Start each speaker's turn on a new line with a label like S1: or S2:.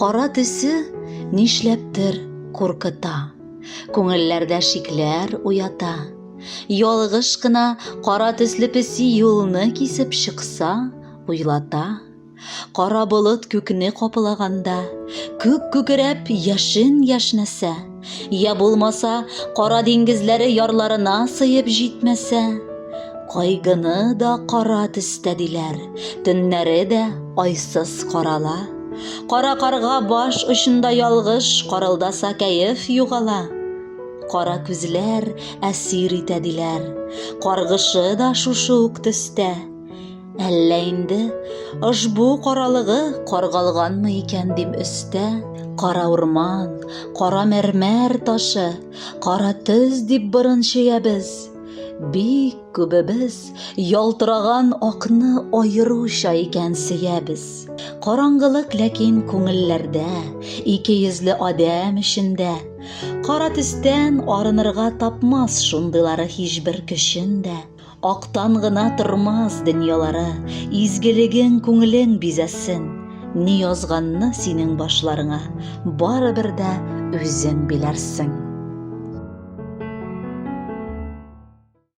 S1: Кара төсе нишләптер куркыта, күңелләрдә шикләр уята. Ялгыш кына кара төсле песи юлны кисеп чыкса, уйлата. Кара болыт күкне каплаганда, күк күкрәп яшен яшьнәсә, я булмаса, кара диңгезләре ярларына сыеп җитмәсә, кайгыны да кара төстә диләр, төннәре дә айсыз карала. Кара карга баш очында ялгыш карылдаса кәеф югала. Кара күзләр әсир итә диләр, каргышы да шушы ук төстә. Әллә инде ошбу каралыгы каргалганмы икән дим өстә. Кара урман, кара мәрмәр ташы, кара төз дип борын чөябез. Бик күбебез ялтыраган акны аеруча икән сөябез. Караңгылык ләкин күңелләрдә, икейөзле адәм эчендә. Кара төстән арынырга тапмас шундыйлары һичбер көчен дә. Актан гына тормас дөньялары, Изгелегең күңелең бизәсен. Ни язганны синең башларыңа, Барыбер дә үзең биләрсең.